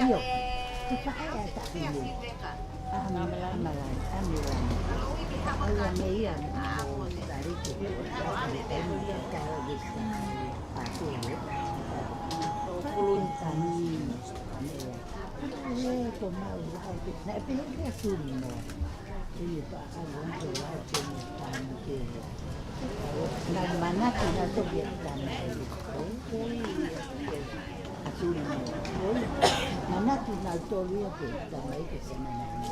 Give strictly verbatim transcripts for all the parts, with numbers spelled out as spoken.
ʻIo, te faʻa ʻai ʻa e taʻu ni. ʻAmilani, ʻAmilani. ʻAmilani. ʻAua mei ia mo Tariki. Ko Fulutani. Ko mau lau ke. Naʻe pehē kia Suli mo. Naʻe manatu nautolu ia ki he tamai. ʻA Suli mo. Manatu nautolu ia ki he tamai ke se manatu.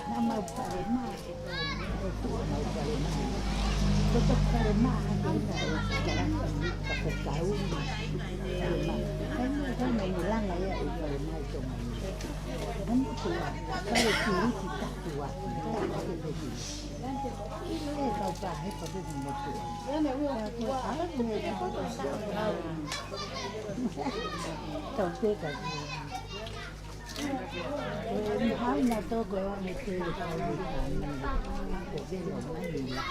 Naʻa mau fale mā. Ko e tuʻu mau fale mā. Ko e tuʻu fale mā, hake ina e kalasi ni, ka ko kau ni. Fale mā. Kai mo kai mai ni langa ia e fale mā i Tonga ni. Naʻa mau tuʻu, fale tū iti tatua. Kai mo ke peki. E kau ka he peki mo tuʻu. Tau te ka. Ko e hau na toko e one te le kau le kani. Ko velo mai la.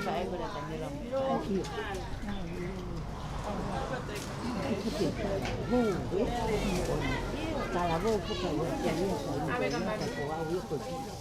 Ka e ko la kani la. Ai, io. Ai, ko te kala. Vou, e. Kala vou, ko ka ua, ko ia, ko ia, ko ia, ko au, io, ko ia. Ko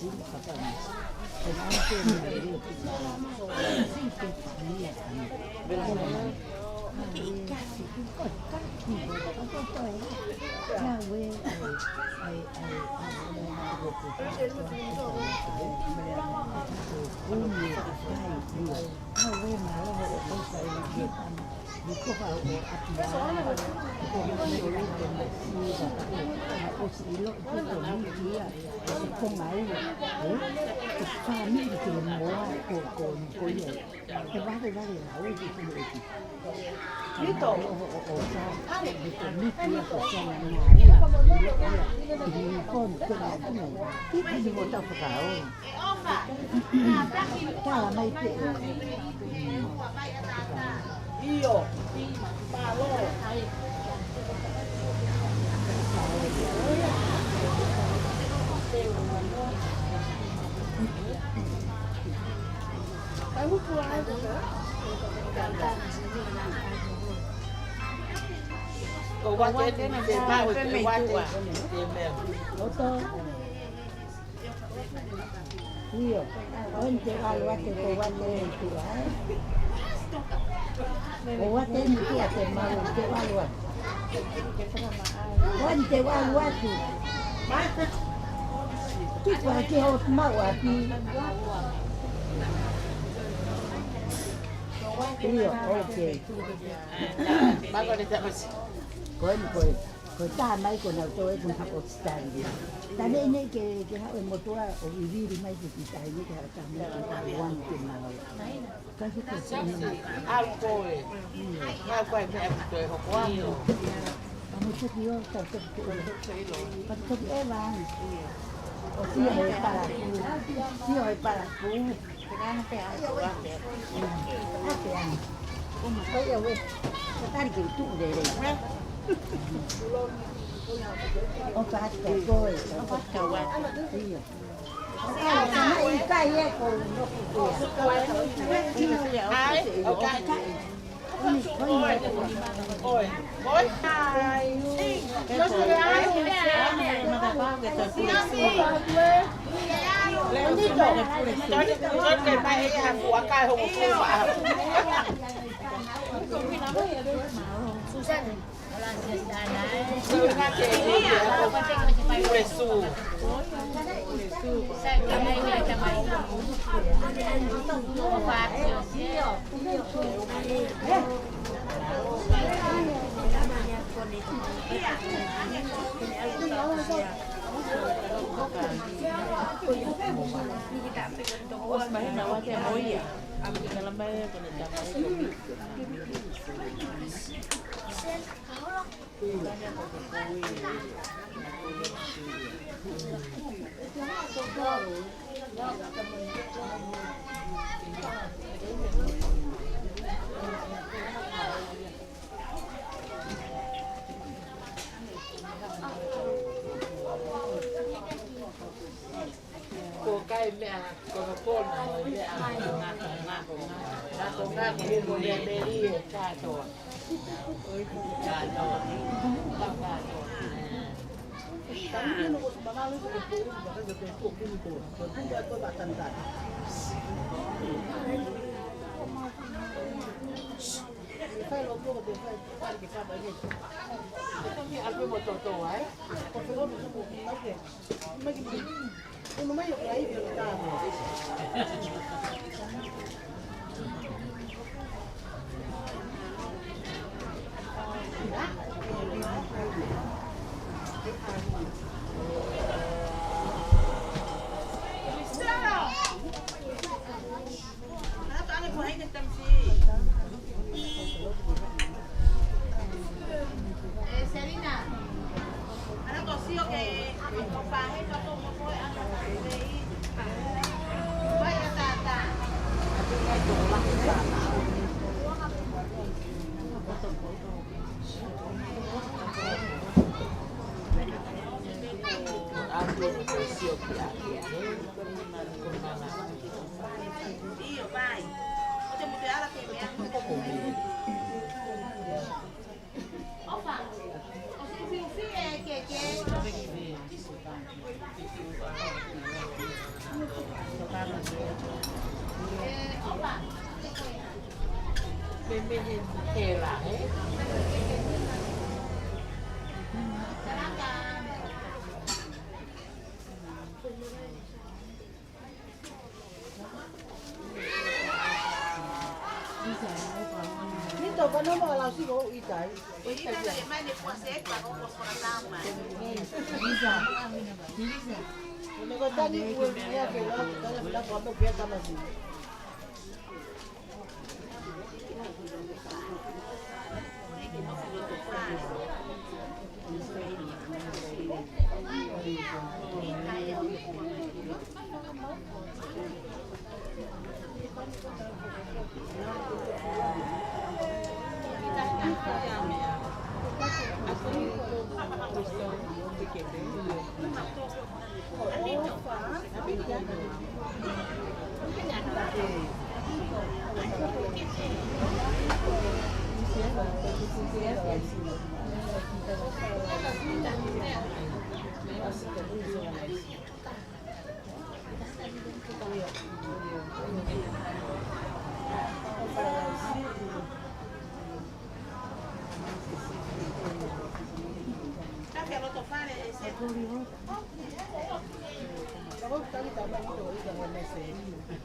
e fāmili ke moa ko, ko, ko ia. He vale, vale, la, ʻoi, ki, ki, ki. Mito. ʻO, ʻo, ʻo, sa. Mito, mito, ia ko sa na na, ia. Ia, ia. Ki, ki, ko, ko, ko, ko. Ki, ki, ko, ta, ko, ka, ʻo. Tala mai pē. ʻIo. Mālō. Ko ua te ne te pau, te ua te ne te mea. Loto. ʻIo, ko eni te u ʻalu atu, ko u ʻalu eni tuʻa, ē? Ko u ʻalu eni tuʻa te mau, te u ʻalu atu. Ko eni te u ʻalu atu. Kipa ki hoʻo mau ʻapi. ʻIo, ok. Ko eni, ko eni. Ko e tā mai ko nau tō e kuna o Sitani. Tane nei ke, ke haʻu e motuʻa ʻo vivili mai ki he kitai nei ke haʻu tā mai ke haʻu ʻo ʻoange ke mau. Ka ke ke sini. Au koe. Au koe me au toe hoko au. A mo te ki o tau te ki o. Ka te ki e vani. ʻO fio he palaku. Fio he palaku. Ko kai meʻa kono kono, meʻa ngako, ngako, ngako, ngako, ngako, meʻa melie, kātoa. Kātoa. Kātoa.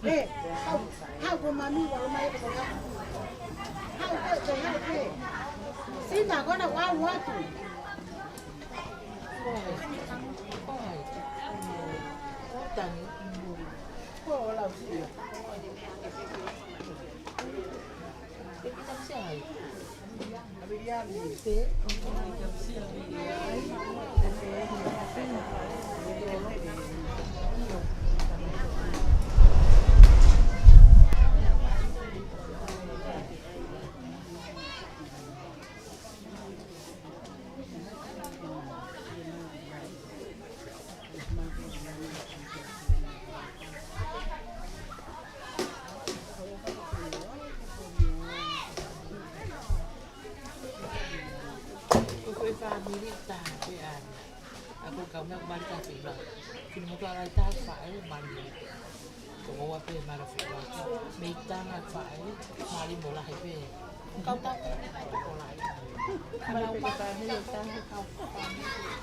Ē, hau, hau ko mami, ua lo mai ko hau. Hau ko, ko hau ko. Sina, ko na ua ua tu. Ko la usia. Ko e fāmili tā pē ʻa e, ʻa ko e kau meʻa ko Mali ka pila. Kini moto ala i tā faʻē Mali. Ko ua pē Mali pila. Mei tana faʻē Mali mo lahi pē. Kau tā pē ko lahi. Mali pē fāmili tā kau fāmili.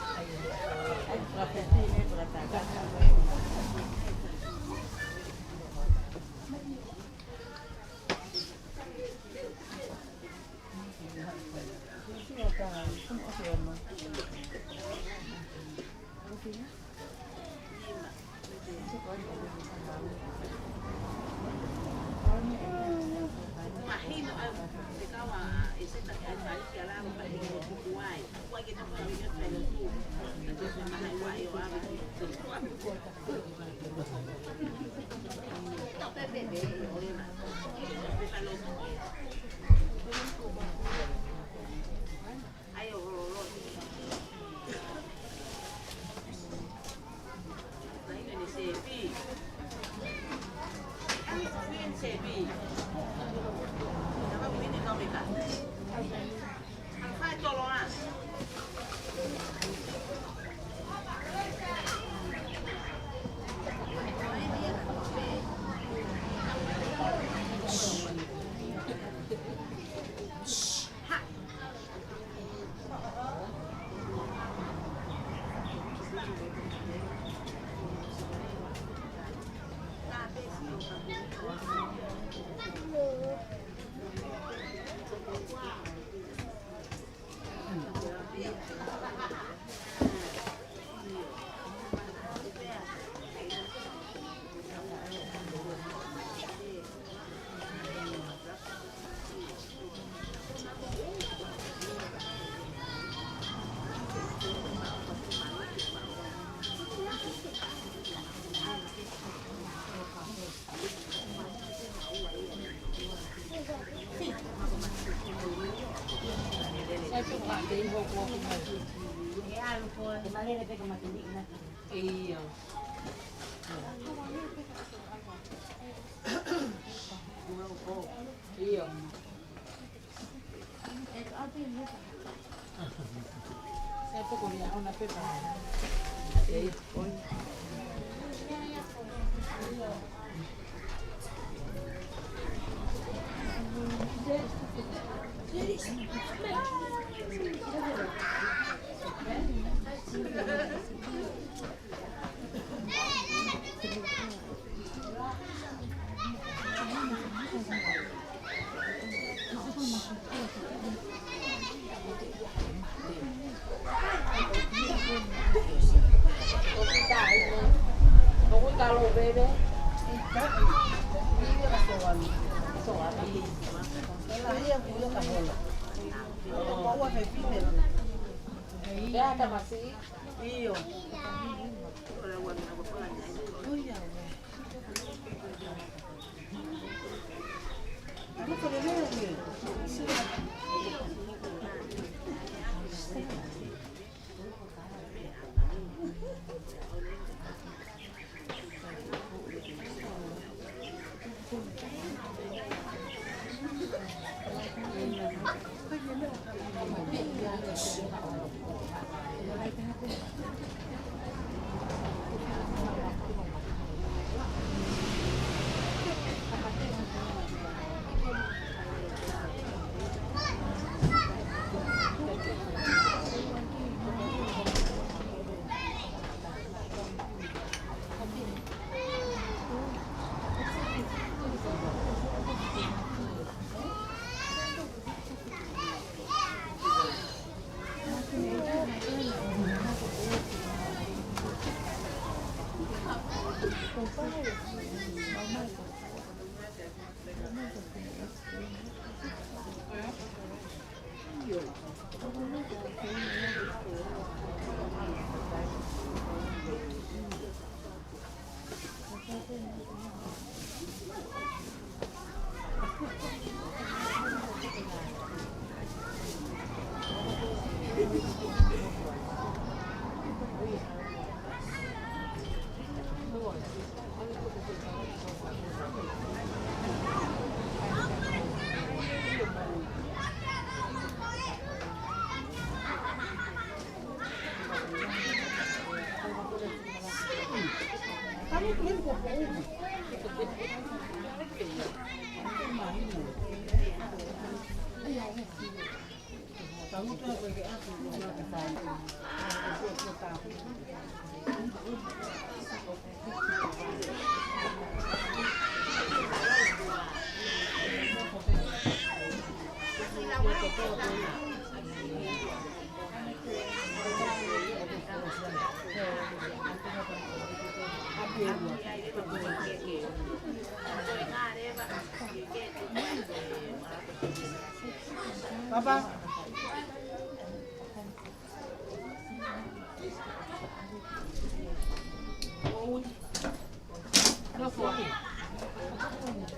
Papa.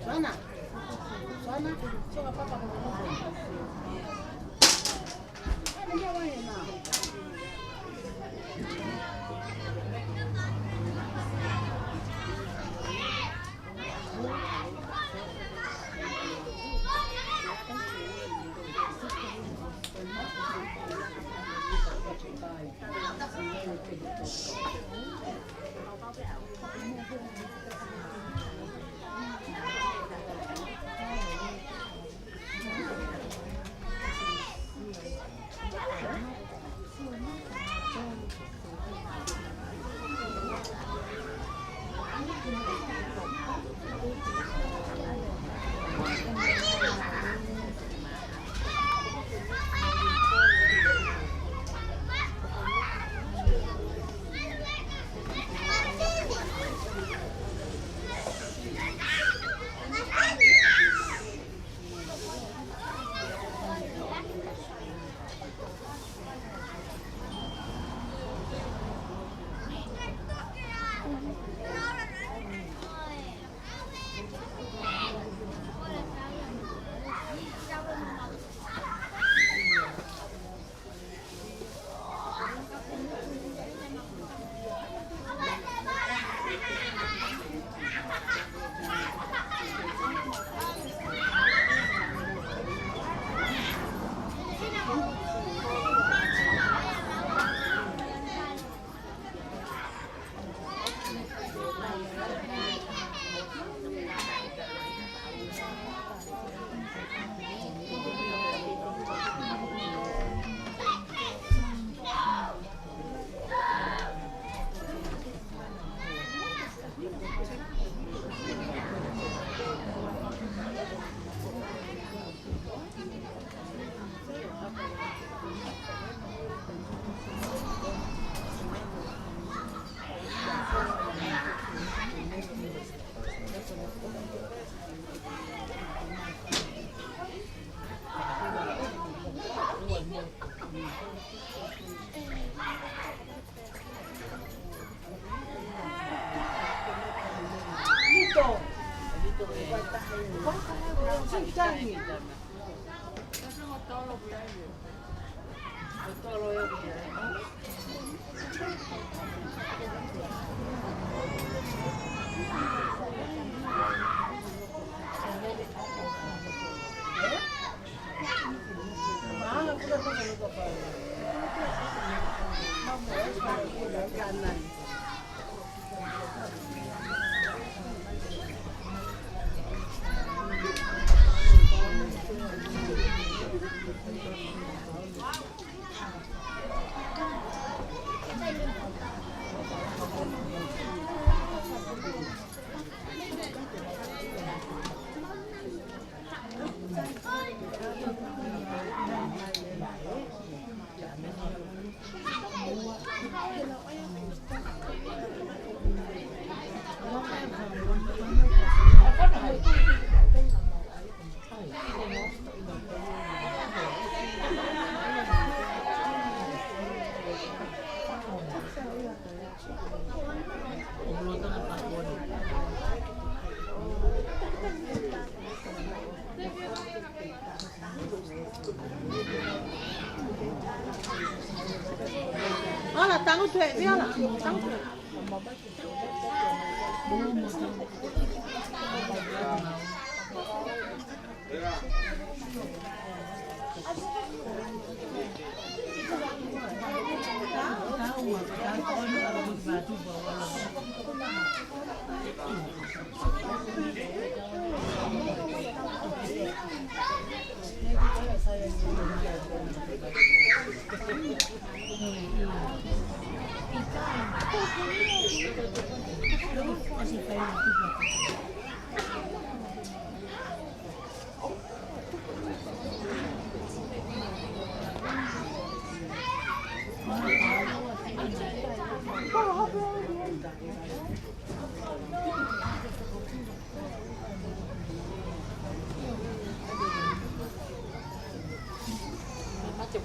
Sana. Sana. Sana, papa. Ala, tangutu ē, ʻe ala, tangutu ē.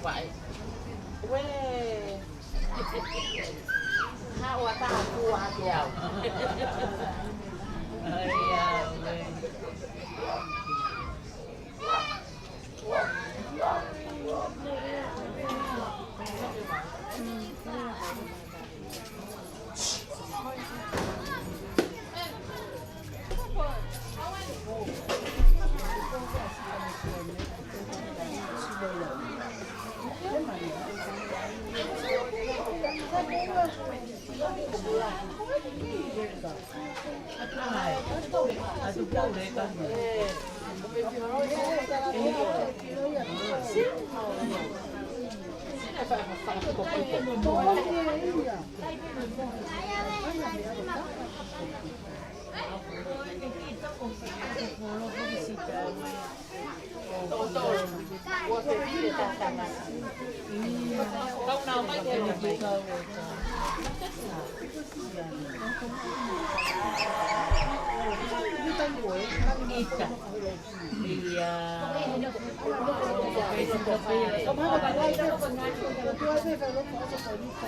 Vai. Uē. Haʻu ʻo tāpuaki au. Ai, ʻauē.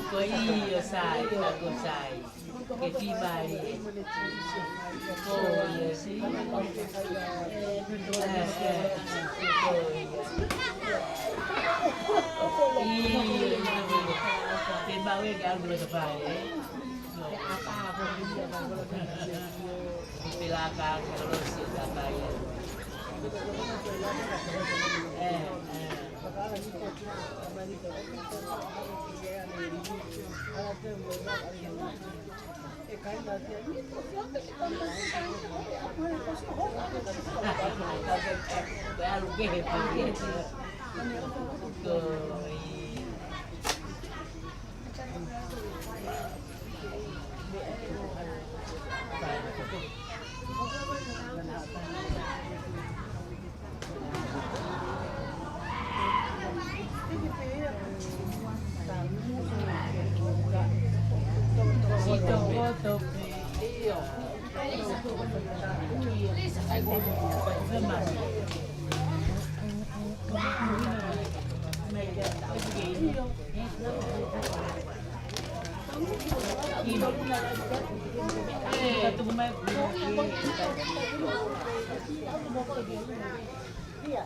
Ko ia, sai, ko sai. Ke fibali. Ko ia, si. Ko ia. Io, ke mawe ke alu ke fai, ē? Pelaka, kolosi, takai. Ē, ē.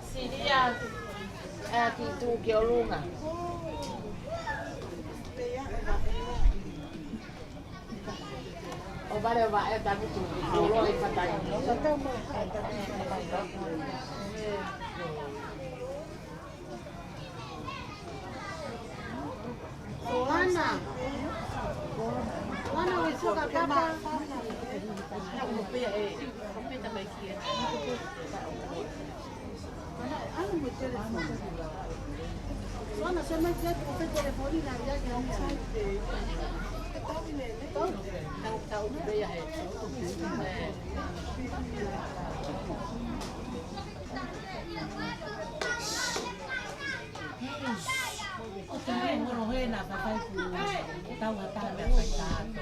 Silia, ē, ki tuʻu ki ʻolunga. ʻO vale va e taku tu, ʻo lo e fatai. Ana. Ana, we suka kapa. Ana, ana mo telefoni. Ana, se mai ke ko telefoni na ia ke ana. Tau, tau, tau, tau, tau. ʻO te mei moro he na fafai ku tau ha taha mea fai tato.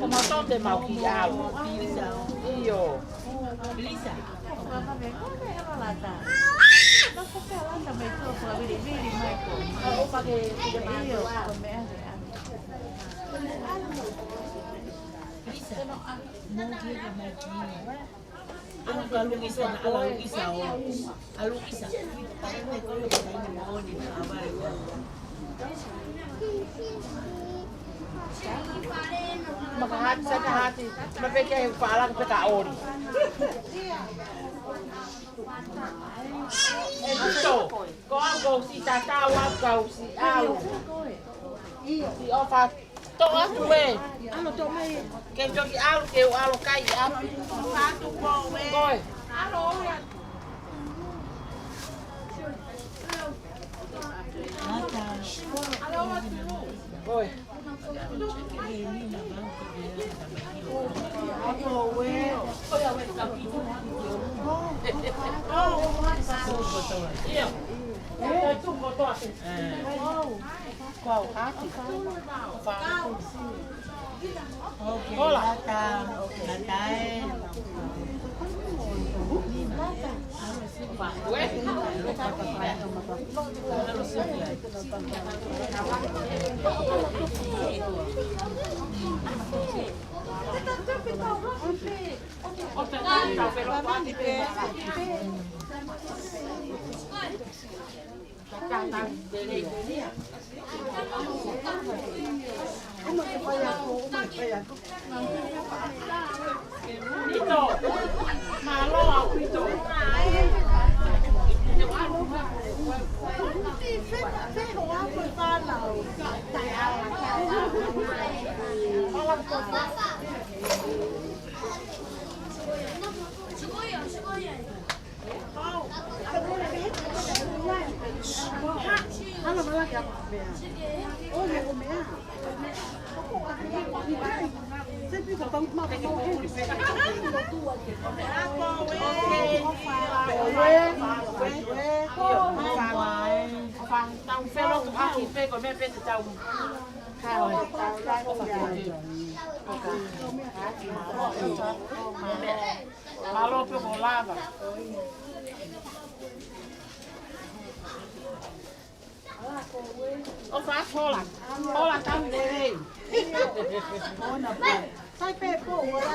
Ko mautolu te mau kiʻi ʻalu. ʻIo. ʻAlu ka ʻalu ʻisa, na ʻalu ʻisa ʻo. ʻAlu ʻisa. Taimi ko ē ko taimi moʻoni na ʻa vale ko. Maka hati, sa ka hati. Ma peke ai fala ka peka ori. E tito. Ko au ko si tata wa ka si au. Si ofa. Toʻo atu ē. ʻAlu toʻo mai. Ke toki ʻalu, ke u ʻalu kai ʻapi. Ko ē. Ko ē. Ia. Ia, tuku kotoa. Ko au hati. Hola. Lata, lata ē. Mālō pē ko lava. ʻOfa atu hola. Hola tau lelei. Sai pē pō, hola.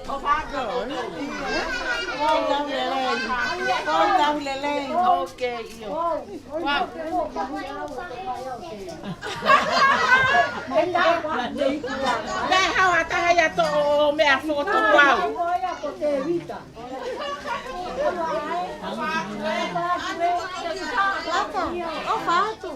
ʻOfa atu. Hola tau lelei. Hola tau lelei. Ok, ʻio. Wow. Naʻe hau ʻa taha ia toʻo meʻa foto, wow. Lata, ʻofa atu.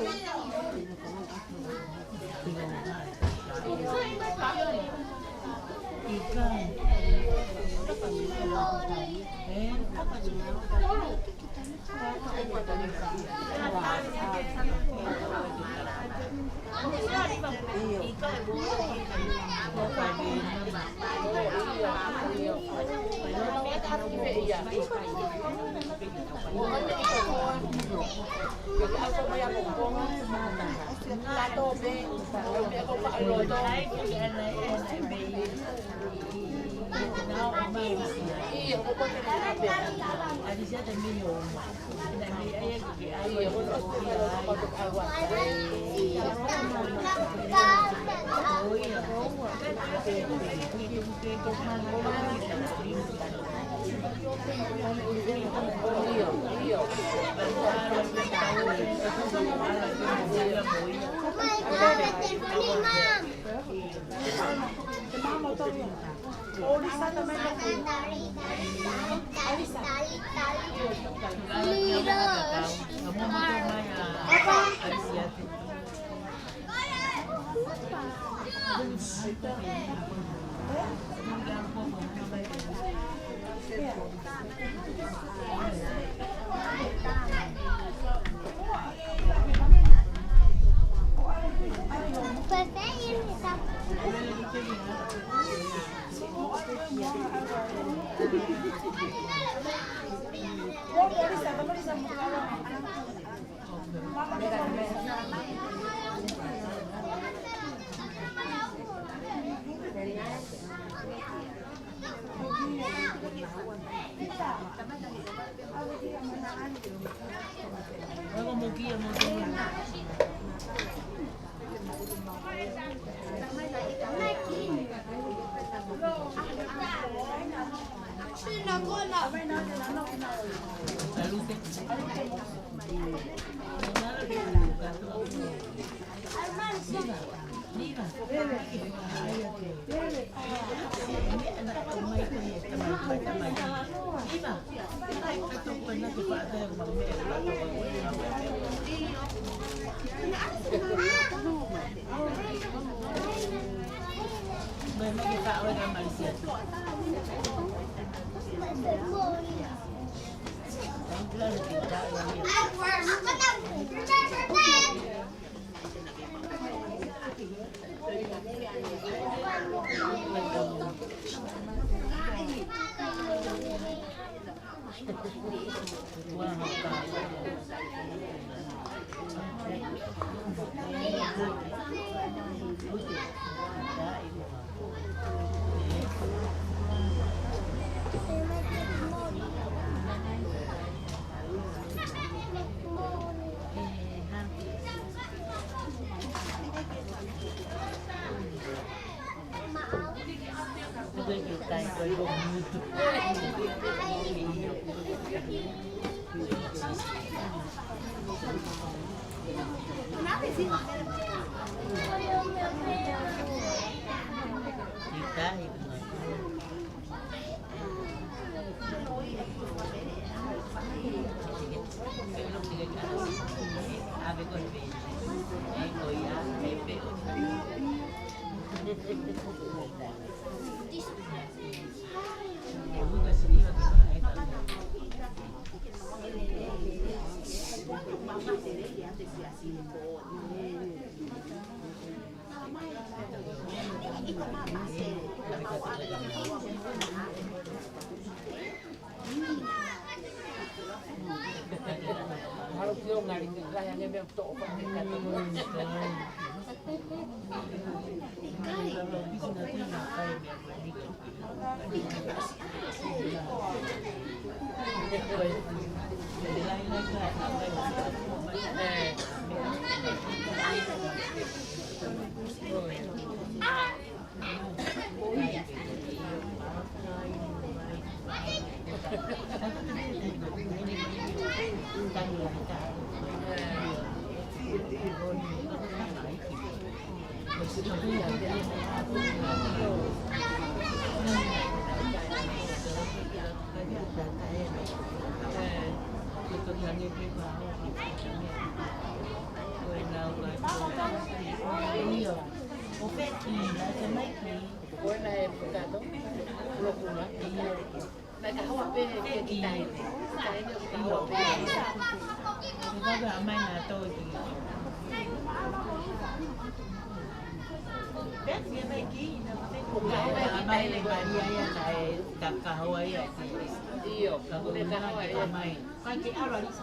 ʻIo, ka kune ka hoa e mai. Kai ke ʻalu ʻa Lisa.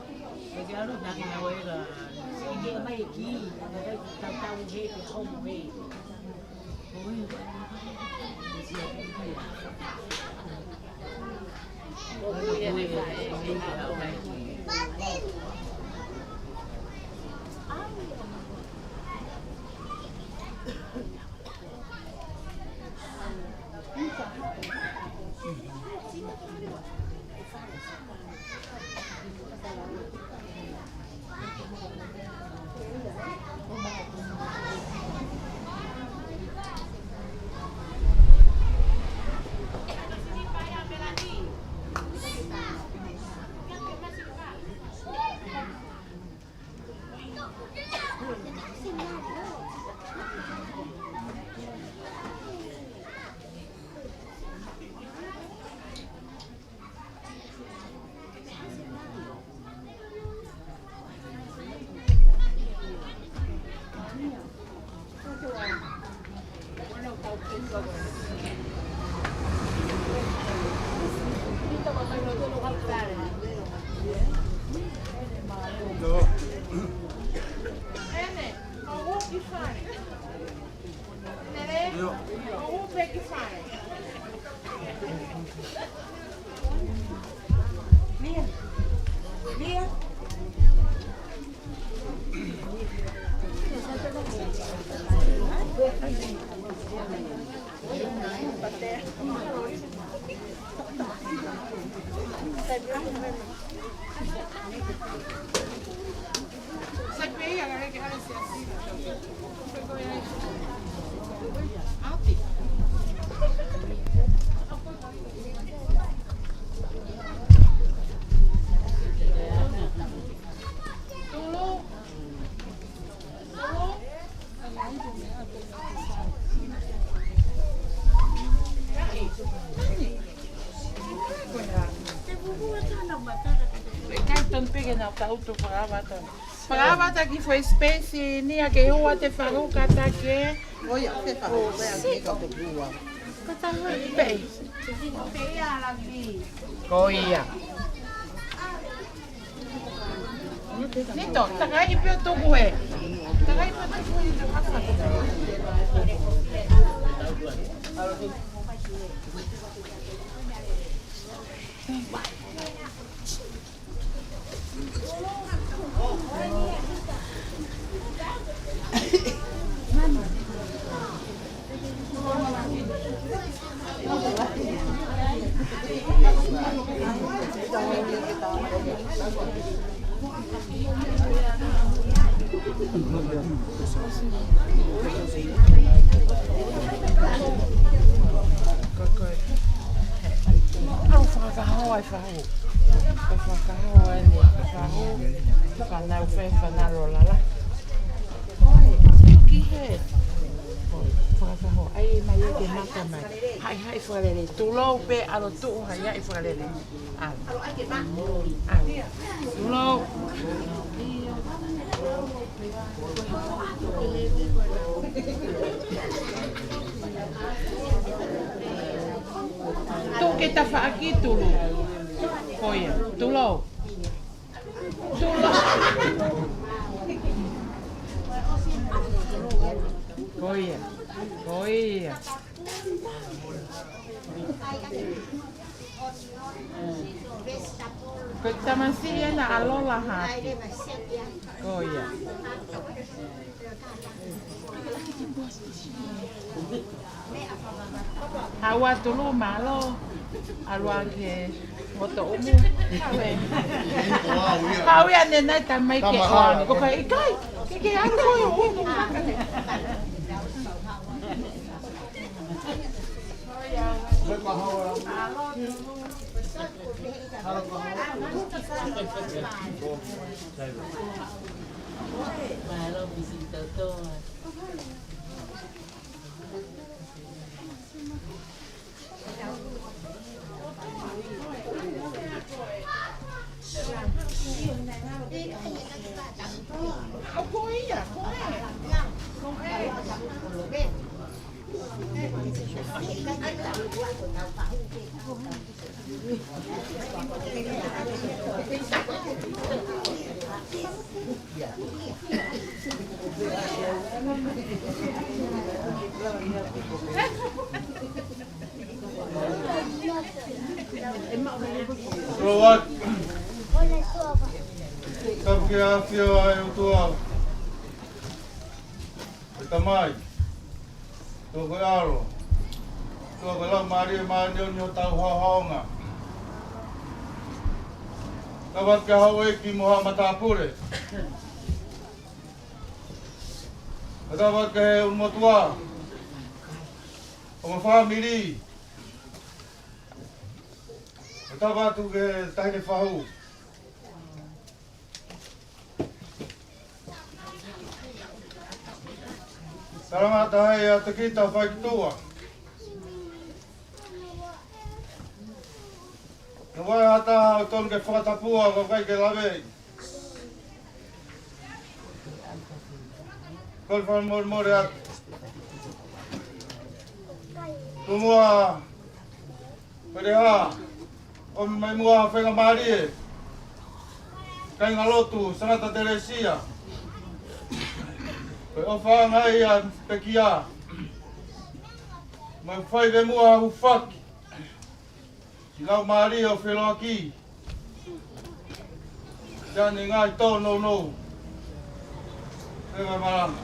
Kai ke ʻalu na ke na wela. Ke mai ki, ka kai tau tau he ke homo he. Kai tonu pē ke na ka utu fakaava tonu. Fakaava taki fue space ni a ke ua te faru ka ta ke. Ko ia, te faru, ko ia, te ka te ua. Ka ta ua pē. Ko ia. Nito, takai pē tuku e. Takai pē tuku e. Au fakahoa e fahu. Au fakahoa e fahu. Fanau fe, fanau lala. Oi, tuki he. Oi, fakahoa. Ai, mai e ke mata mai. Hai, hai, fakalele. Tulou pē, ʻalu tuʻu, hai, hai, fakalele. ʻAlu. ʻAlu. Tulou. Tuʻu ke tafaʻaki, tulou. Ko ia, tulou. Tulou. Ko ia, ko ia. Ko e tamasiʻi ena ʻa Lola Hapi. Ko ia. Haua tulu mālō. ʻAlu ake moto umu. Haue. Haue ane nai tamai ke oa. Ko kai ikai. Ke ke ʻalu ko e unu. Mālō, pisi tautoa. Ko ia, ko e. Ko e. Lord, tapu ki he ʻafio ʻa e ʻOtua, ko e Tamai, ko e ʻAlo, ko e Laumālie Māʻoniʻoni ʻo tau haohaonga. Tapu ki he houʻeiki mo haʻa matāpule. Tapu ki he ʻulumotuʻa ʻo e fāmili. Tapu atu ki he taʻahine fahu. Talangataʻa ʻa Takita Faikituʻa. Naʻe ʻi ai ha taha ʻoku tonu ke fakatapua, ka ʻoku ʻikai ke lave. Kole fakamolemole atu. Tumuʻa Peleha, ʻomi mai muʻa ha faingamālie. Kāingalotu, Sangata Telesia. Ko e ʻofaʻanga ia pekia. Mo e fai pē muʻa ha hūfaki ki he Laumālie ʻo e feʻiloaki. Tane ngai tō nounou. Pea malanga.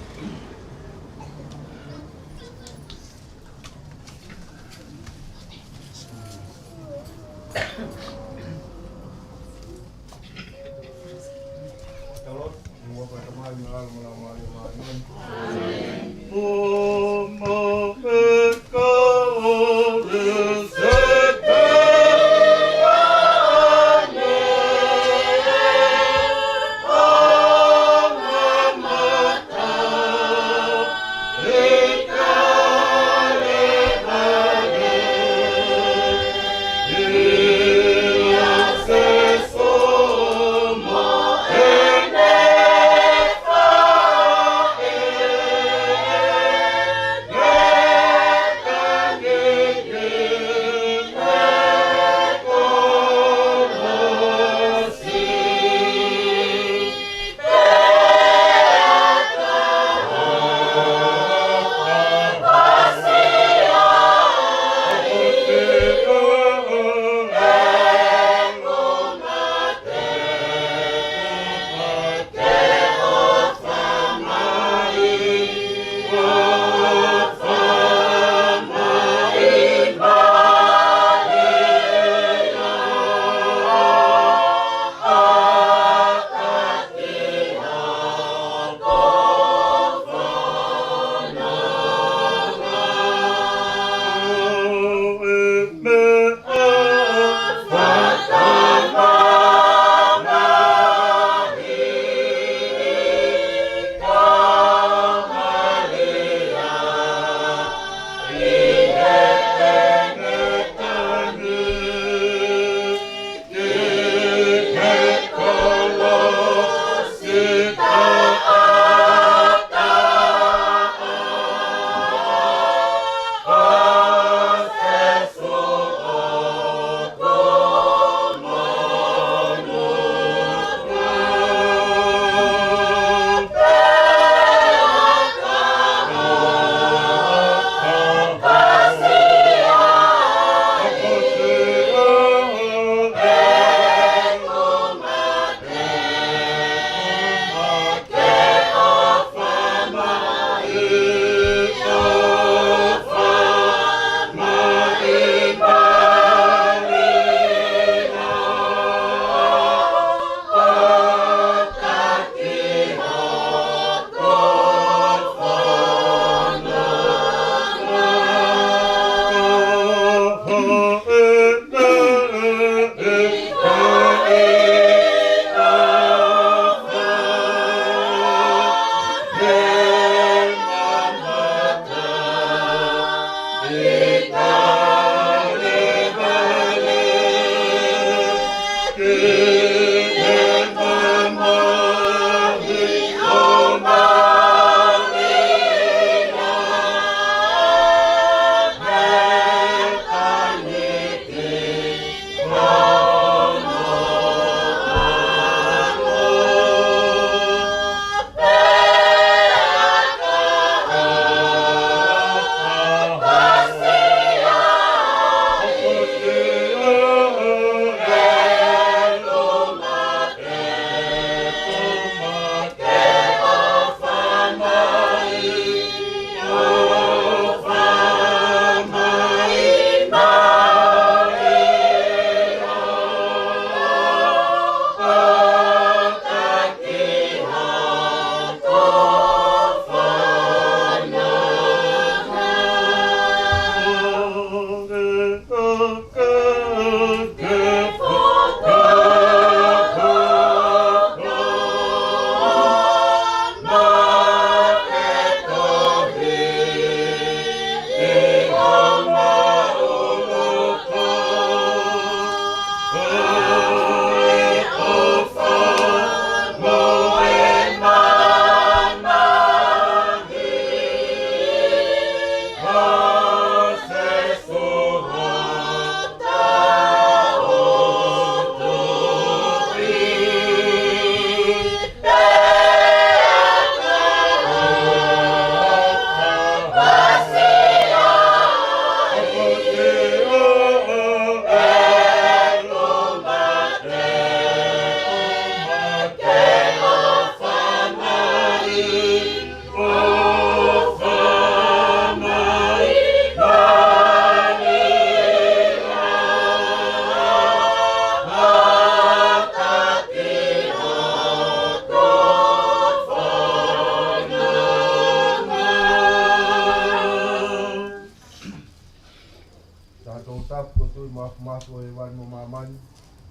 Tui mafimafi ʻo hēvani mo māmani,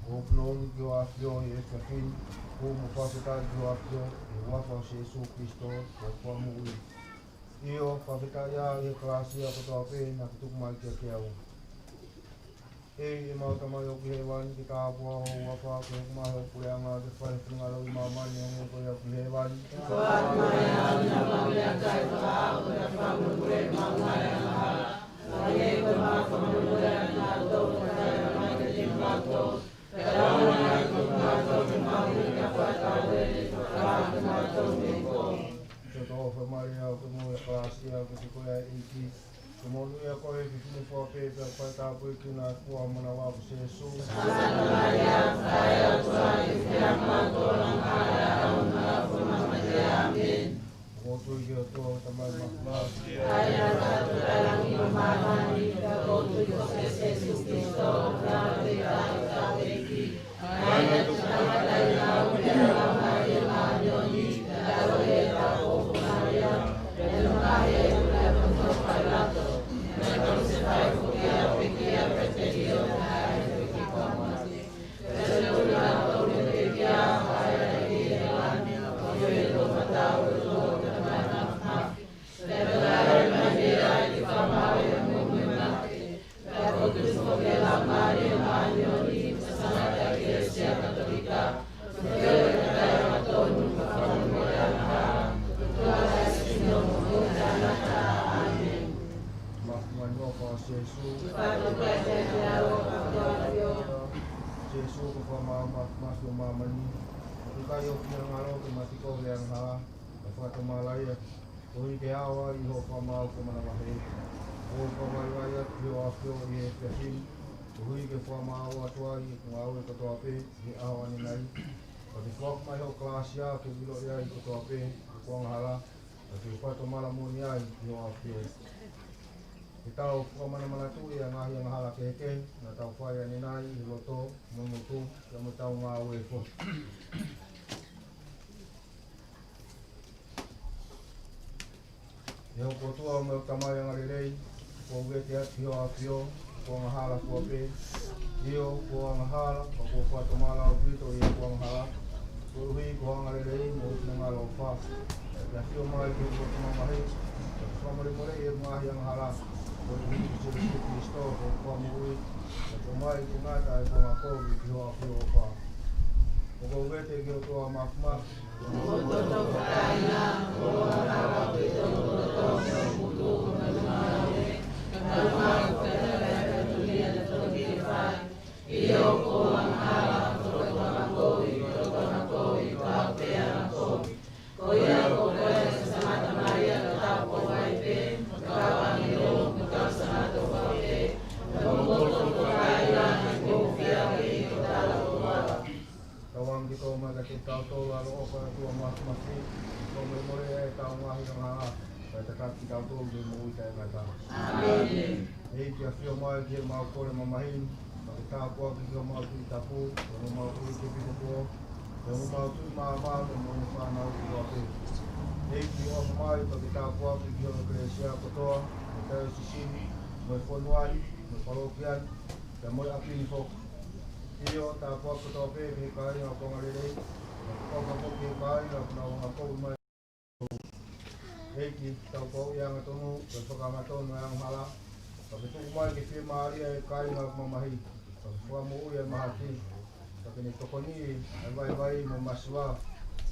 ʻoku ou fanongo ki hoʻo ʻAfio ʻi he efiafi ni, ʻoku ou fakafetaʻi ki hoʻo ʻAfio, ʻi he huafa ʻo Sīsū Kalaisi, ko e Fakamoʻui. ʻIo, fakafetaʻi ʻi he kalāsia kotoa pē naʻa ke tuku mai kiate au. ʻEiki ʻemau Tamai ʻoku ʻi hēvani, ke tāpuhā ho huafa, ke hoko mai hoʻo puleʻanga, ke fai ho finangalo ʻi māmani, hangē ko ia ʻoku ʻi hēvani. Siʻoto ʻofa Malia, ʻoku mou ʻi he kalāsia, ʻoku ʻiate koe ʻa e ʻEiki. Ko e monūʻia koe ʻi he fefine kotoa pē, pea fai tāpuekina ʻa e fua ʻo ho manava ko Sīsū. ʻOku ou tui ki he ʻOtua, ko e Tamai Mafimafi. Māfimafi ʻa Sīsū. Sīsū ko e Fakamoʻui ʻo māmani. ʻOku ʻikai ho finangalo ke mate kovi ʻa e angahala, kae fakatomala ia, koeʻuhi ke ʻaʻahi ʻi hoʻo fakamaau ko e manavahē. ʻOku ou fakavaivai atu ki hoʻo ʻAfio ʻi he efiafi ni, koeʻuhi ke fakamaau atu ai ʻeku ngāue kotoa pē ʻi he ʻaho ʻanenai. Pea ke foaki mai hoʻo kalāsia ke u ʻiloʻi ai kotoa pē ʻeku angahala, pea ke u fakatomala moʻoni ai ki hoʻo ʻAfio. Ke tau fakamanamanatuʻi ʻa e ngaahi angahala kehekehe naʻa tau fai ʻanenai ʻi he loto, mo e ngutu, pea mo ʻetau ngāue foki. ʻE hoku ʻOtua mo e Tamai angalelei, ʻoku ou vete atu ki hoʻo ʻAfio ʻeku angahala kotoa pē. ʻIo, ʻoku ou angahala, ka ʻoku ou fakatomala ʻaupito ʻi heʻeku angahala, koeʻuhi ko ho angalelei mo ho finangalo ʻofa. Pea ke ʻafio mai ki heʻeku loto mamahi, pea ke fakamolemoleʻi ʻeku ngaahi angahala, koeʻuhi ko Sīsū Kalaisi ko e Fakamoʻui, pea ke ʻomai ke ngata ʻeku angakovi ki hoʻo ʻAfio ʻofa. ʻOku ou vete ki he ʻOtua Mafimafi, Tauange ke tō mai kiate kitautolu ʻa e ʻaloʻofa ʻa e ʻOtua Mafimafi, ke fakamolemoleʻi ʻetau ngaahi angahala, pea tataki kitautolu ki he moʻui taʻengata. ʻĒmeni. ʻEiki, ʻafio mai ki heʻemau kole mamahi ni, pea ke tāpuakiʻi homau Tuʻi Tapu, pea mo homau Tuʻi ʻEpikopō, pea mo homau tuʻi maama, pea mo ʻene fānau kotoa pē. ʻEiki, ʻofa mai pea ke tāpuakiʻi ho ʻEkelesia kotoa, mo e taiosisi ni, mo e fonua ni, mo e palōkia ni, pea mo e ʻapi ni foki. ʻIo, tāpuaki kotoa pē ki he kāinga ʻoku angalelei, pea ʻofa foki ki he kāinga ʻoku nau angakovi mai. ʻEiki, tau kau ʻi he angatonu, pea fakaangatonu ʻa e angahala, pea ke tuku mai ke fiemālie ʻa e kāinga ʻoku mamahi, pea ke fakamoʻui ʻa e mahaki, pea ke ne tokoniʻi ʻa e vaivai mo e masiva,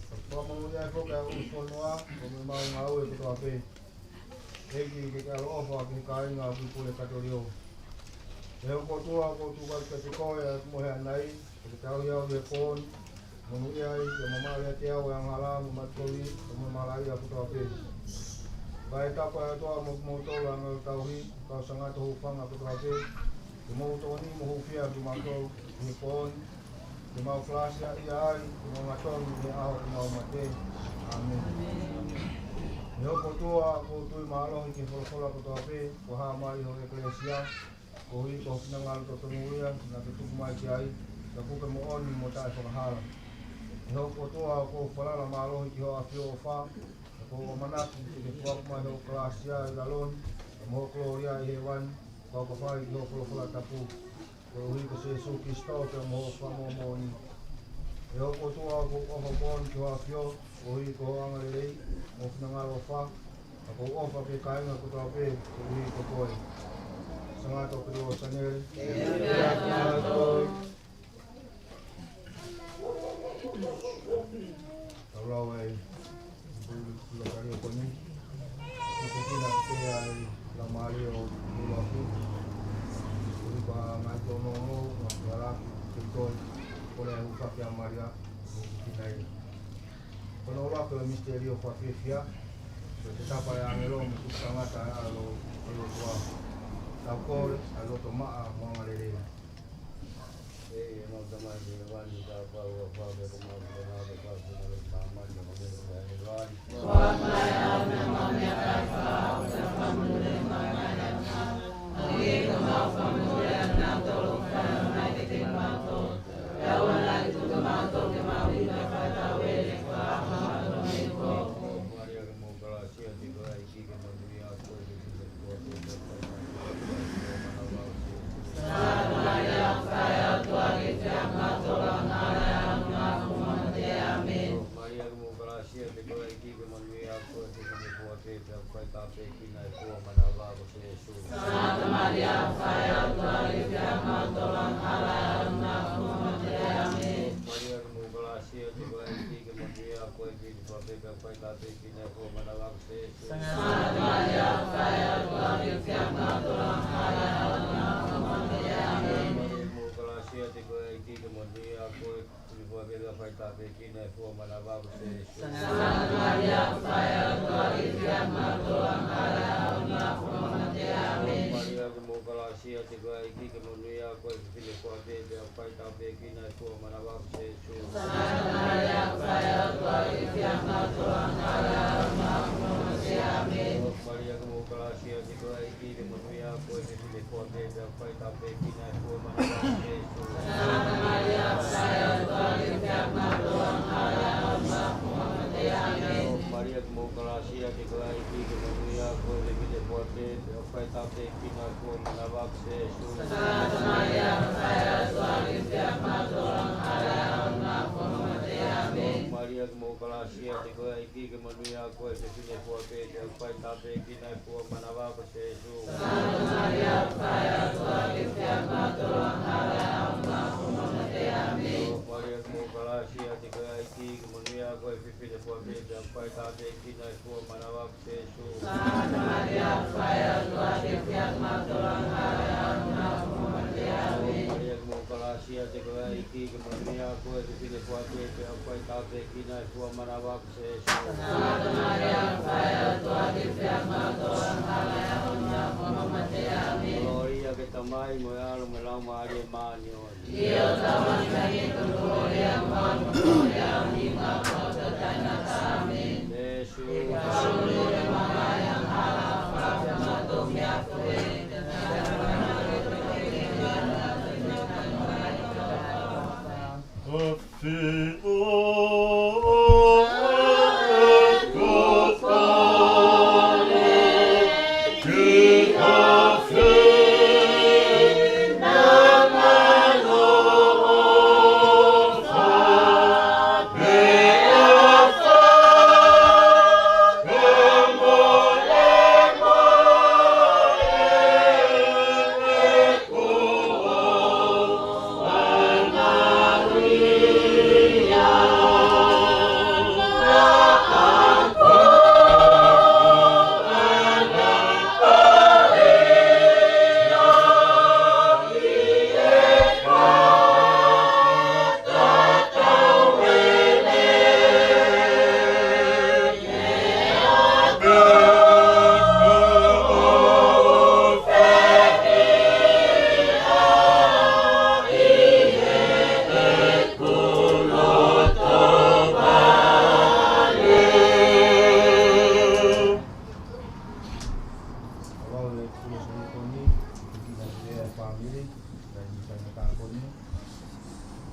pea ke fakamoʻui ai foki ʻa e ʻū fonua, pea mo ʻemau ngāue kotoa pē. ʻEiki, ke ke ʻaloʻofa ki he kāinga ʻoku ʻi Pulekatolio. ʻE hoku ʻOtua, ʻoku ou tuku atu kiate koe ʻa ʻeku mohe ʻanai, pea ke tauhi au ʻi he pō ni, monūʻia ai, pea mamaʻo ʻiate au ʻa e angahala, mo e mate kovi, pea mo e malaʻia kotoa pē. Kae tapu ʻa e ʻOtua mo kimoutolu ʻa e ngaahi tauhi, kau sangato hūfanga kotoa pē, ke mou tokoniʻi mo hūfia kimautolu ʻi he pō ni, ke mau kalāsiaʻia ai, ke mau angatonu ʻi he ʻaho ʻo ʻemau mate. ʻĒmeni. ʻE hoku ʻOtua, ʻoku ou tui mālohi ki he folofola kotoa pē kuo hā mai ʻi ho ʻEkelesia, koeʻuhi ko ho finangalo totonu ia naʻa ke tuku mai ki ai, ka kuo ke moʻoni mo taʻefakahala. ʻE hoku ʻOtua, ʻoku ou falala mālohi ki hoʻo ʻAfio ʻofa, ʻoku ou ʻamanaki te ke foaki mai hoʻo kalāsia ʻi lalo ni, pea mo ho kolōlia ʻi hēvani, Fakafetaʻi ki hoʻo folofola tapu, koeʻuhi ko Sīsū Kalaisi pea mo hoʻo Fakamoʻui. ʻE hoku ʻOtua, ʻoku ou ʻofa moʻoni ki hoʻo ʻAfio, koeʻuhi ko hoʻo angalelei mo hoʻo finangalo ʻofa, ʻoku ou ʻofa ki he kāinga kotoa pē koeʻuhi ko koe. Sangata ʻo Piliosane. Tau lau e Efisu ʻuluaki ko eni. Ko e kina pē ʻa e laumālie ʻo e ʻuluaki. Ui pa ngaahi tōnounou, ngaahi ʻuluaki, ke toe, kole ʻa e hūfaki ʻa Malia, ʻo kina ia. Ko hono ʻuluaki ʻo e misiteli ʻoku fiefia, ko e tapa ʻa e ʻāngelo mo e tangata ʻa e ʻAlo, ʻa e ʻOtua. Tau kole ʻa e loto maʻa mo e angalelei. Kolōlia ki he Tamai mo e ʻAlo mo e Laumālie Māʻoniʻoni.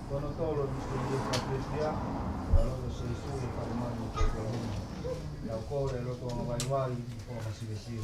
Ko hono tolu ʻo e misiteli ʻoku fiefia, ko e ʻAlo ʻo Sīsū ʻi he fale manu ʻo Petelihema. Tau kole e loto angavaivai mo e fakamasivesia.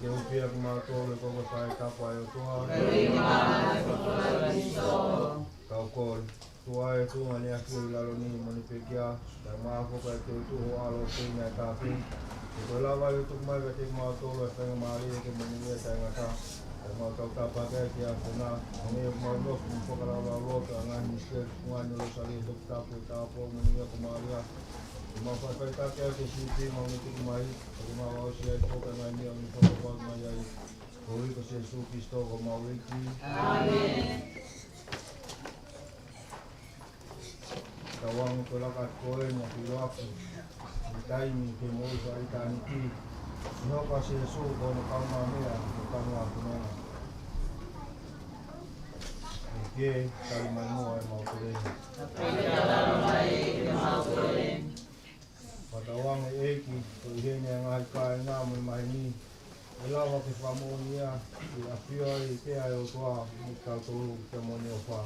Ke ʻufiʻaki kimautolu ʻe he koko fai tapu ʻa e ʻOtua. Kau kole. ʻOtua ʻe tuʻunga ni ʻa e ʻi lalo ni mo ni pekia, kae ʻumaʻā foki ʻa e teu tuʻu ʻo ʻAlo pē ni ʻa e tapu. Ke toe lava ʻo tuku mai kiate kimautolu ʻa e faingamālie ke monūʻia taʻengata. Kae mau tautapa ke ke ʻa pena, mo ni ʻoku mau nofo mo fakalaulau loto ʻa e ngaahi misiteli fungani ʻo e Losalio Toputapu ʻo tāpuaki mo ni ʻa ko Malia. Ke mau faʻifaʻitaki ʻa e siʻi pē mau ne tuku mai, ke mau ʻosi ai foki ʻa e ngaahi meʻa ʻoku ne fakapapau mai ai. Koeʻuhi ko Sīsū Kalaisi ko homau ʻEiki. ʻĀmeni. Tauange ko e laka atu ko eni ʻa e ʻilo ʻaki ʻi he taimi ke moʻui fakaʻitāniti. ʻI he hoko ʻa Sīsū ko hono kaungāmeʻa mo e kaungāfononga. ʻEiki, tali mai muʻa ʻemau kole. Fakatauange ʻEiki, ko e ʻi heni ʻa e ngaahi kāinga mo e maheni, ʻe lava ke fakamoʻonia, ʻi he ʻafio ai pē ʻa e ʻOtua mo kitautolu ke mo ne ʻofa.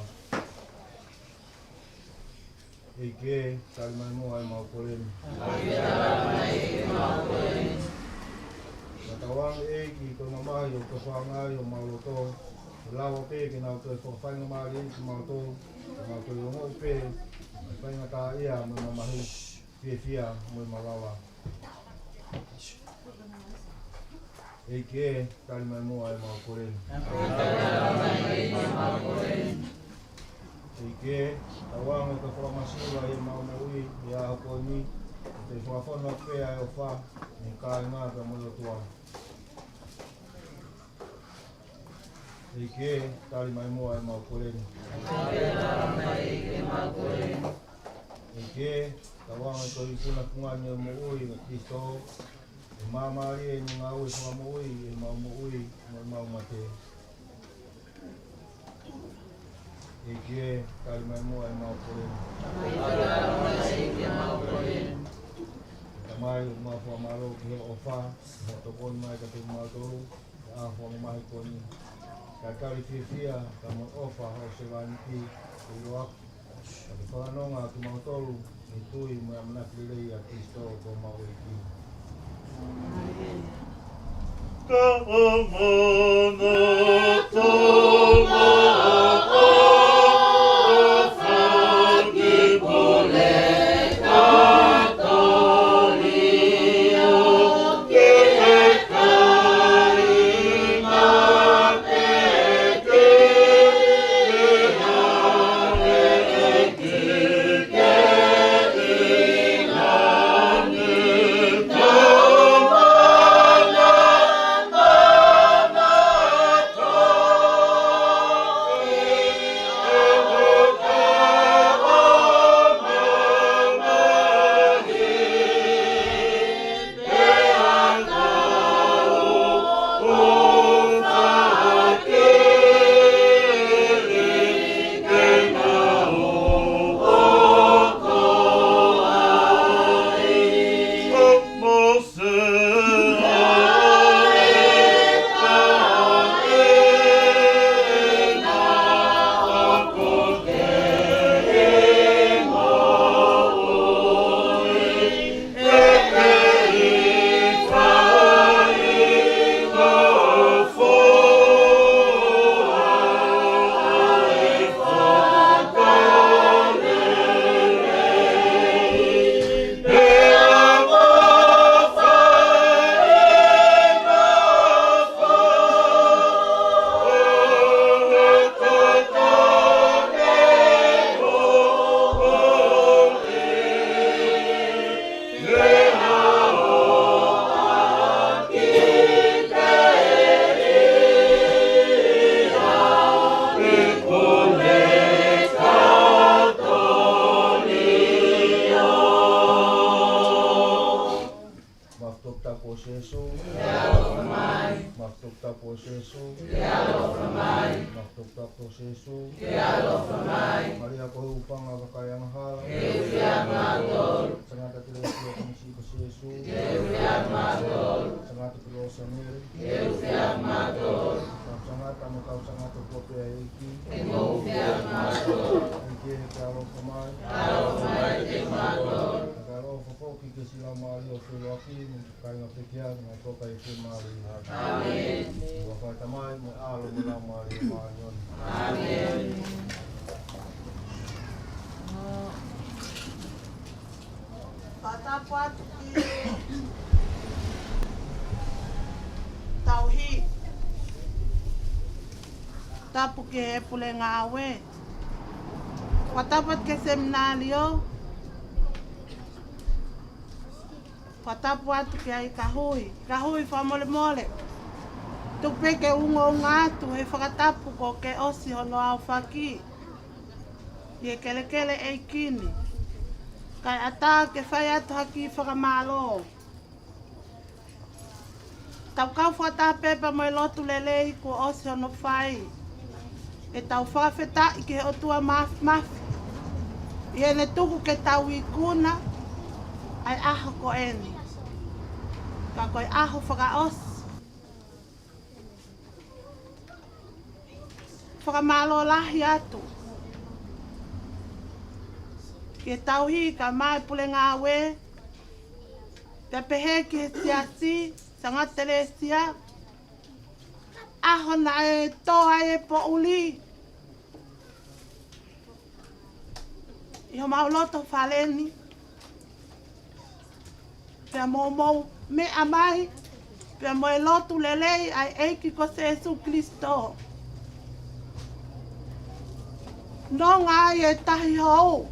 ʻEiki, tali mai muʻa ʻemau kole. Fakatauange ʻEiki, ko e mamahi ʻoku ke fakaangaʻi homau loto, Lava pē ke nau toe fakafaingamālieʻi kimautolu, ke mau toe ongoʻi pē ʻa e faingataʻaʻia mo e mamahi, fiefia mo e malava. ʻEiki ē, tali mai muʻa ʻemau kole ni. ʻEiki ē, tauange ke fakamasiva ʻi heʻemau moʻui ʻi he ʻaho ko eni, ke toe fakafonu atu pē ʻa e ʻofa mei he kāinga pea mo e ʻOtua. ʻEiki ē, tali mai muʻa ʻemau kole ni. ʻEiki ē, tauange ke ikunaʻi e fungani ʻo e moʻui ʻa Kalaisi, ʻe māmālie ʻene ngāue fakamoʻui ʻi heʻemau moʻui mo ʻemau mate. ʻEiki ē, tali mai muʻa ʻemau kole ni. Tamai, ʻoku mau fakamālō ki hoʻo ʻofa, mo hoʻo tokoni mai kiate kimautolu ʻi he ʻaho fakamamahi ko eni. Kae tali fiefia pea mo e ʻofa hoʻo sevāniti ʻo ʻiloa, kae fakafanongo kimautolu ʻi he tui mo e ʻamanaki lelei ʻia Kalaisi ko homau ʻEiki. Ka ʻoua naʻa tō maʻa ʻa e faki pule ka tō lio ki he kāinga peke ʻi he ʻEiki ke ʻiloa. Mau toputapu ʻo Sīsū. Mau toputapu ʻo Sīsū. Mau toputapu ʻo Sīsū. Malia ko e ʻūpanga ʻo e kakai angahala. Tangata Kelesia ʻo e Tamasiʻi ko Sīsū. Tangata Pilosa Mele. Kau tangata mo e kau tangata kuo pea ʻEiki. ʻEiki ē, ke ʻaloʻofa mai. Ke ʻaloʻofa foki ki he siʻi laumālie ʻo e feʻauhi ni. Kāinga pekia, mo e toka ʻi he fiemālie. ʻĒmeni. ʻOfa ʻa e Tamai, mo e ʻAlo, mo e Laumālie Māʻoniʻoni. ʻĒmeni. Fakatapu atu ki he tauhi. Tapu ki he pule ngāue. Fakatapu atu ki he seminalio. Fakatapu atu ki ai ka hui, ka hui fakamolemole. Tuku pē ke u ʻunga atu he fakatapu kuo ke ʻosi hono aofaki ʻi he kelekele ʻEiki ni. Kae ʻatā ke fai atu ha kiʻi fakamālō. Tau kau fakataha pē pea mo e lotu lelei kuo ʻosi hono fai. ʻE tau fakafetaʻi ki he ʻOtua Māfimafi ʻi heʻene tuku ke tau ikuna ʻa e ʻaho ko eni. Ka ko e ʻaho fakaʻosi. Fakamālō lahi atu ki he tauhi kae ʻumaʻā e pule ngāue, pea pehē ki he siasi, tangata Kelesia, ʻAho naʻe tō ai e poʻuli ʻi homau loto fale ni, pea mou meʻa mai, pea mo e lotu lelei ʻa e ʻEiki ko Sēsū Kilisitō. Nonga ai e tahi hou,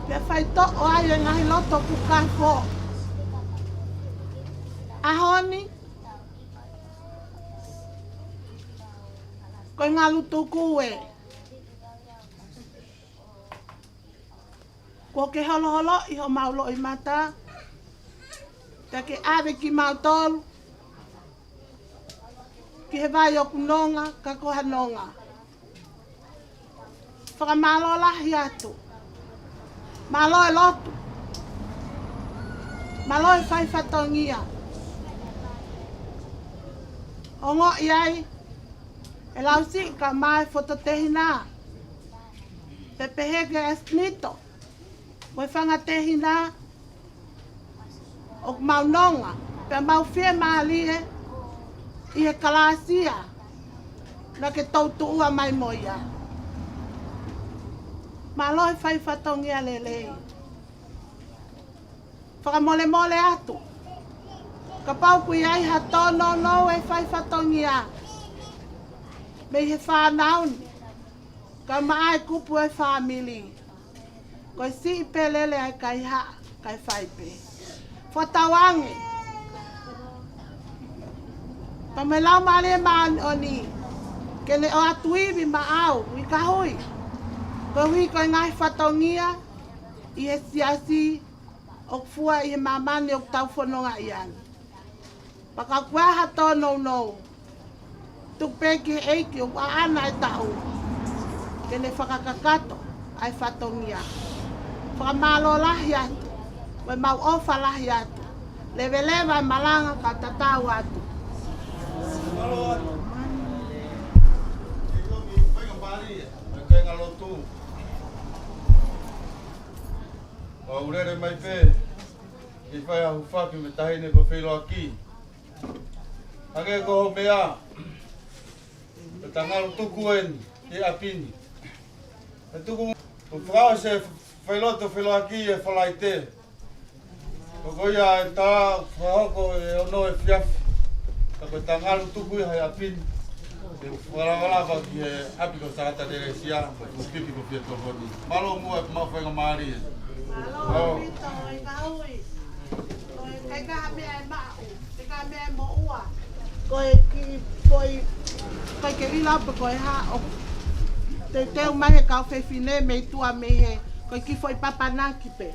pea faitoʻo ai e ngaahi loto kukafo. ʻAho ni, ko e ngalu tuku ē. Kuo ke holoholoʻi homau loʻimata, pea ke ʻave kimautolu ki he vai ʻoku nonga, ka ko ha nonga. Fakamālō lahi atu. Mālō e lotu. Mālō e fai fatongia. Ongoʻi ai ʻe Lausiʻi kae ʻumaʻā e fototehina, pea pehē kia Esinito, mo e fanga tehina, ʻoku mau nonga, pea mau fiemālie ʻi he kalāsia naʻa ke toutuʻua mai mo ia. Mālō e fai fatongia lelei. Fakamolemole atu, kapau ʻoku ʻi ai ha tōnounou e fai fatongia mei he fānau ni, kae ʻumaʻā e kupu e fāmili, ko e siʻi pē lele ʻa e kaihaʻa, kae fai pē. Fakatauange pea mo e Laumālie Māʻoniʻoni ke ne ʻoatu ivi maʻau, ʻi ka hui, koeʻuhi ko e ngaahi fatongia ʻi he siasi ʻoku fua ʻi he māmani ʻoku tau fononga ai. Pea kapau ʻoku ʻi ai ha tōnounou, tuku pē ki he ʻEiki ʻoku ʻaʻana e taʻu ke ne fakakakato ʻa e fatongia. Fakamālō lahi atu, mo e mau ʻofa lahi atu. Leveleva e malanga ka tatau atu. Ua ulele mai pē, ke fai ha hūfaki mo e taʻahine ko Feiloaki. Hangē ko hoʻo meʻa, ko e tangalu tuku eni, ʻi ʻapi ni. E tuku, ʻoku fakaʻosi e failotu Feiloaki e Falaite. Ko ia e tā, fakahoko e ono efiafi. Ka ko e tangalu tuku ia he ʻapi ni. Ke fakalavalava ki he ʻapi ko Sātane Lesia, ko Pipi ko Fiatokoni. Mālō muʻa e mau faingamālie. Mālō, Pito, ʻi ka hui. Ko e ʻikai ke ʻi ai ha meʻa ʻe maʻu, ʻikai ke ʻi ai ha meʻa ʻe moʻua. Ko e kiʻi foʻi, ko e ke ila pe ko e hā ʻoku teuteu mai he kau fefine mei tuʻa mei hē, ko e kiʻi foʻi papanaki pē.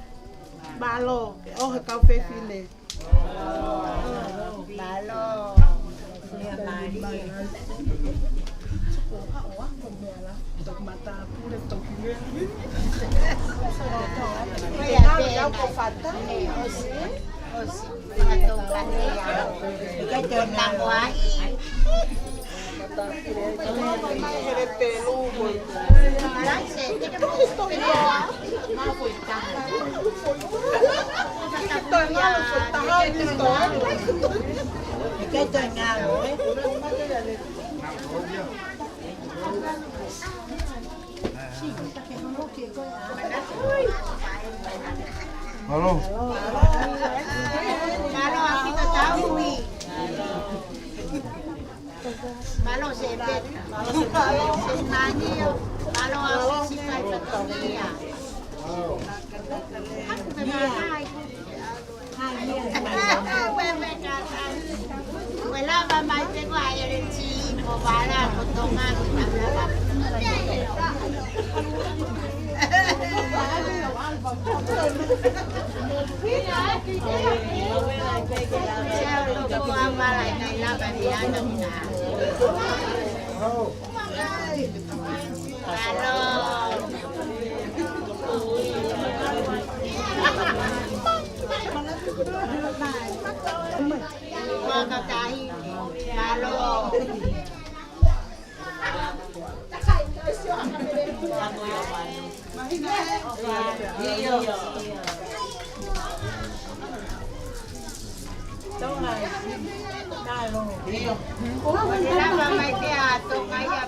Mālō, ke ʻoho e kau fefine. Mālō. Mālō. Mālō, ʻApito Taui. Mālō, Sepeta. Mālō, Sepeta. Mālō, Sisi Faifatonia. Haku pē mai. Ue, ue, ka, ka. Ue lava mai pē ko ai e leti, mo vala, mo tonga, mo tonga. Tonga, Tonga. Lava mai pē ʻa Tonga ia,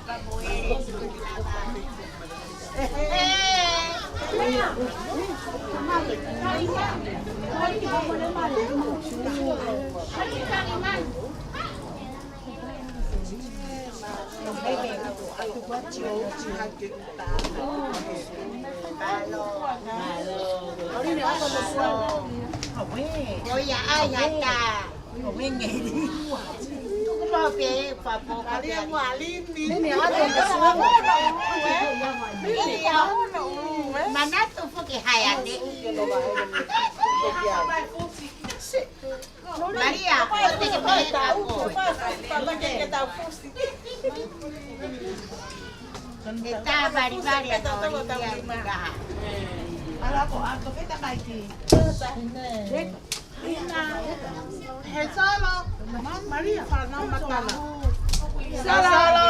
Papuele. Ko ia ai ata. Ko e ngeri. Tuku mau pē, Papo, ka pē. Ia, manatu foki hai ane. Maria, ko te ke pehē ka ko. E tā valivali ʻa Noli ia ʻi kaha. Ala ko ʻato ke ta mai ki. He solo. Maria. Fānau matala. Solo.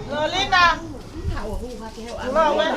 Lolina. Lowe, lowe, lowe.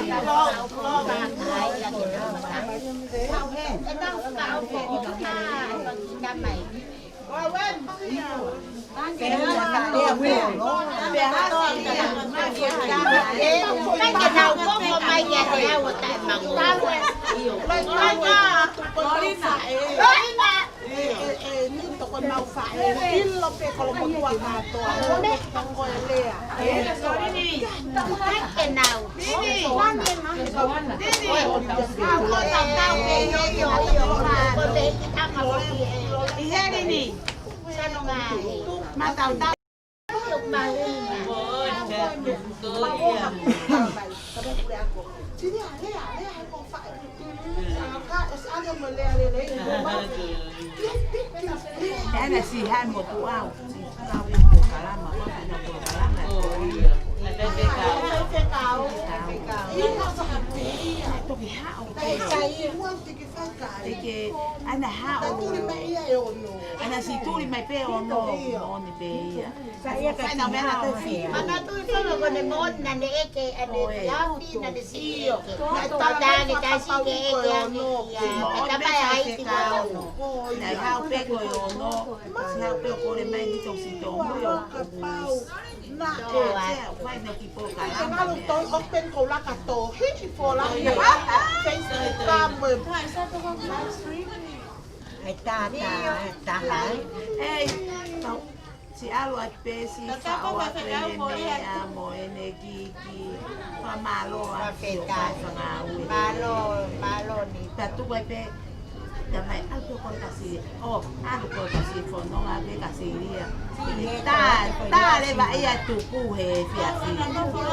Ana si han mo tu au. Si han mo kalama, ko si han mo kalama. Toki haʻu. Te ke, ana haʻu. Ana si tuli mai pē ʻo nō, ʻo ni pē ia. Fai na mea na tau fi. Manatu i fanga ko ne moʻoni naʻa ne ʻeke ʻa ne afi naʻa ne si ʻeke. Naʻe tala mai fakapauli ko e ono. Naʻe tala mai ai ki he ono. Naʻe haʻu pē ko e ono. Si haʻu pē ʻo kole mai ni tau si tau mo io. Kapau. Naʻe. Fai na ki pō ka lama. Te malu toi open ko laka to. Hiki fo la. Facebook ka mo. E tā, tā, e tā, hai. Ei, tau, si ʻalu ai pē si faʻo atu ʻene meʻa mo ʻene kiki. Fakamālō atu ʻo kai fangāue. Mālō, mālō ni. Ta tuku ai pē, ta mai ʻalu pē ko e kasi. ʻO, ʻalu ko e kasi fononga pē kasi lia. Tā, tā leva ia tuku he fiafi.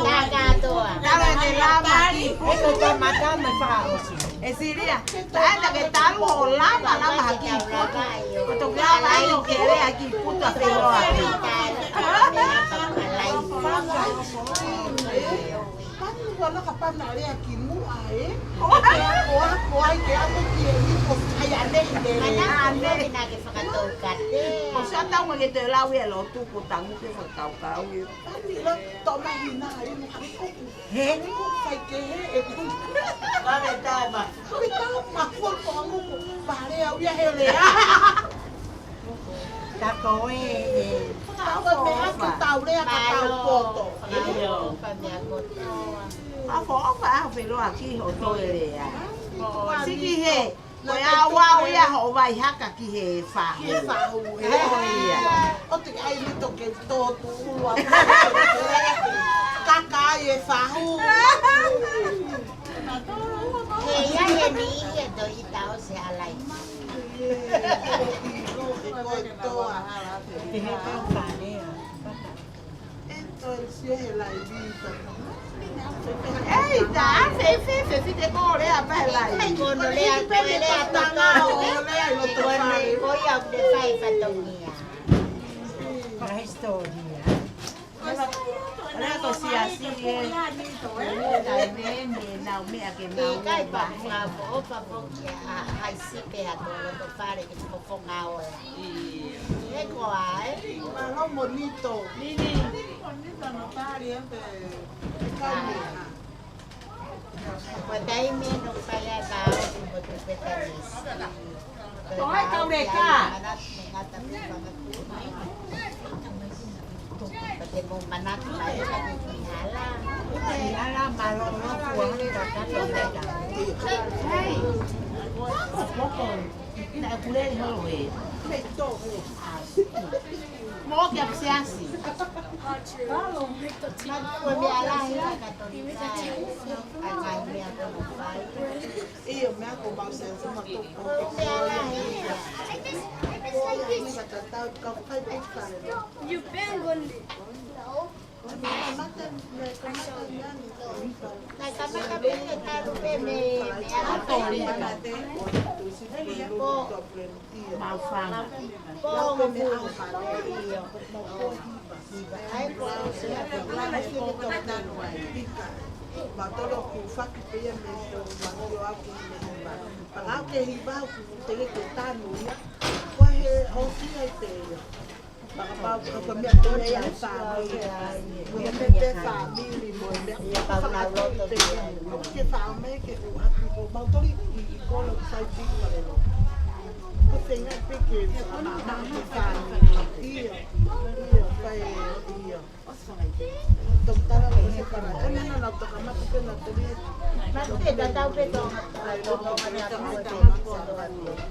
Tā kātoa. Tā le ne lava ki. E ko tā mata mai fakaʻosi. E silia, taʻata ke talu ʻo lava, lava haki. Ko toki lava ai ʻo ke lea ki puta feloa. Pani ua laka pana lea ki muʻa e. Ko a, ko ai ke amo ki e ni ko ai ane i te lea. Mana ane na ke fakatau kate. Ko sa tau ma ke te lau ia lo tu ko tangu ke fakatau kau ia. Pani lo to mahina i muʻa ko. He? Fai ke he, e ku. Kame tama. Kame tama, kua ko angu ku. Pare au ia he lea. Ta ko e, e. Tau e meʻa ki tau lea ka tau poto. Io. Ka fo ofa a felo aki ho to e lea. Siki he. Ko e au au ia hoʻo vai haka ki he fahu. Ki he fahu, ē. Ko ia. ʻO te ai ni toke tō tu ua. Kaka ai e fahu. He ia he ni ia to i tau se alai. Ko e toa. Te he tau fale a. Ei, tā, fēfē, fēfē te kole a pē lai. Ko no lea, ko lea tanga o lea i lo to fale. Ko ia te fai fatongia. Ko la historia. Lea ko siasi e. Lea ko siasi e. Nau meʻa ke nau. Kai pa, pa, pa, pa, pa, kia, a, hai sipe a ko lo to fale ke ko fonga ola. He ko ai. Mālō Monito. Nini. Monito no pali e pe. Kau meʻa. Ko taimi no fai a ka o si mo tu petanisi. Ko hai kau leka? Te mou manatu mai e kaki ki hala. Ki hala, mālōlō kuo hanga ka kato leka. Hei. Poko. Naʻe kuleli holo e. Mo ke apisiasi. Ko e meʻa lahi la ka toli. Ai, ai, meʻa ka mo fai. Io, meʻa ko mau sense ma toko. Meʻa lahi. Ko ia ni ka tatau ka fai pizza le. You bang on it. Naʻe kamata pē ke talu pē mei, mei ʻapi. Ko, ko, ko, ai, ko, ko, Mautolu ʻoku faki pē ia mei he ua ʻo ʻapi mei hiva. Pea lau ke hiva ʻoku teʻeki ke tanu ia. Ko e ʻosi ai pē ia. Pea kapau ko e meʻa ko ia ia e fāmili. Ko e meʻa pē fāmili mo e meʻa. Ia pau na loto pē ia. ʻOku ke fāmili ke u ʻapi ko Mautolu i, i kolo sai piki pale lo. Ko e feinga pē ke māmā ke fāmili. Ia, ia, pea ia. Tokotala lo se para. Ena na na toka matu pē na toli. Matu pē tatau pē to. Ai, to, to, to, to, to, to.